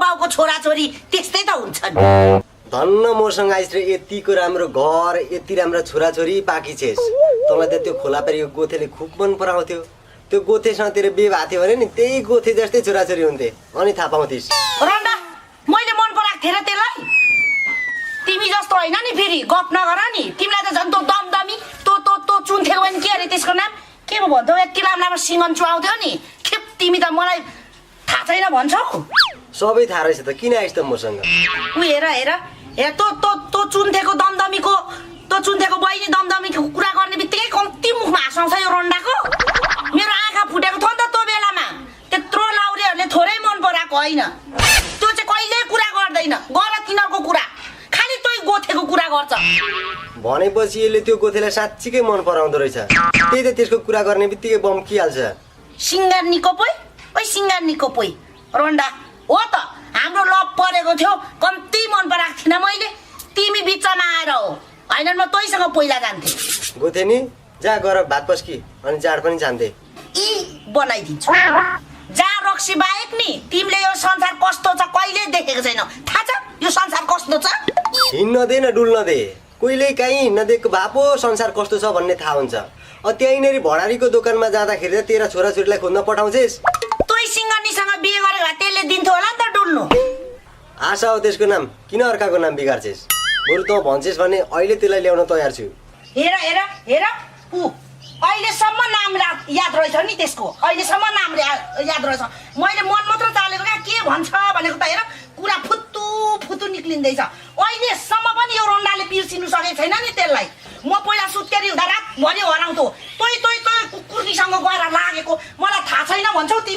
बाउको छोराछोरी त्यस्तै त हुन्छन्। धन्न मसँग आइस रे, यतिको राम्रो घर, यति राम्रो छोराछोरी पाकी छेस। तँलाई त त्यो खोला परेको गोथेले खुब मन पराउँथ्यो। त्यो गोथेसँग तेरो बिहे भएको थियो भने नि त्यही गोथे जस्तै छोराछोरी हुन्थे, अनि थाहा पाउँथिस्। रन्डा मैले मन पराएको थिएन त्यसलाई। तिमी जस्तो होइन नि, फेरि गफ नगर नि। तिमीलाई त झन् त्यो दमदमी तो चुन्थेको भने के अरे त्यसको नाम के पो भन्छौ, यति लामो सिङ्गन चुहाउँथ्यो नि। खेप तिमी त मलाई थाहा छैन भन्छौ। सबै थाहा रहेछ त, किन आइस त मसँग? उ हेर हेर हेर तो चुन्थेको दमदमीको तो चुन्थेको बहिनी दमदमीको कुरा गर्ने बित्तिकै कम्ती मुखमा हाँस आउँछ यो रन्डाको। मेरो आँखा फुटेको थियो नि त त्यो बेलामा। त्यत्रो लाउरेहरूले थोरै मन पराएको होइन। त्यो चाहिँ कहिल्यै कुरा गर्दैन, गर तिनीहरूको कुरा, खालि तै गोथेको कुरा गर्छ। भनेपछि यसले त्यो गोथेलाई साँच्चीकै मन पराउँदो रहेछ। त्यही त त्यसको कुरा गर्ने बित्तिकै बम्किहाल्छ। सिङ्गार निको पोइ, ओइ सिङ्गार निको पोइ। रन्डा हो त, हाम्रो लभ परेको थियो, कम्ती मन पराएको थिइनँ मैले। तिमी बिचमा आएर हो, होइन म तैसँग पहिला जान्थेँ। गोथे नि जा गर भात पस्की, अनि चाड पनि जान्थे। यी बनाइदिन्छु। जा रक्सी बाहेक नि तिमीले यो संसार कस्तो छ कहिले देखेको छैन। थाहा छ यो संसार कस्तो छ? हिँड्न दे न डुल्न दे। कहिल्यै काहीँ हिँड्न दिएको भए पो संसार कस्तो छ भन्ने थाहा हुन्छ। त्यहीँनेरि भडारीको दोकानमा जाँदाखेरि त तेरा छोराछोरीलाई खोज्न पठाउँछेस्। तै सिङ्गनीसँग बिहे गरेको भए त्यसले दिन्थ्यो होला नि त डुल्नु। आशा हो त्यसको नाम, किन अर्काको नाम बिगार्छेस्? बरु तँ भन्छेस् भने अहिले त्यसलाई ल्याउन तयार छु। हेर हेर हेर ऊ अहिलेसम्म नाम याद रहेछ नि त्यसको, अहिलेसम्म नाम याद रहेछ। मैले मन मात्र चालेको क्या, के भन्छ भनेको त हेर कुरा फुत्तु फुत्तु निक्लिँदैछ। अहिलेसम्म पनि यो रन्डाले बिर्सिनु सकेको छैन नि त्यसलाई। म पहिला सुत्केरी हुँदा रातभरि हराउँथ्यो, तै कुकुरनीसँग गएर लागेको, मलाई थाहा छैन भन्छौ तिमी।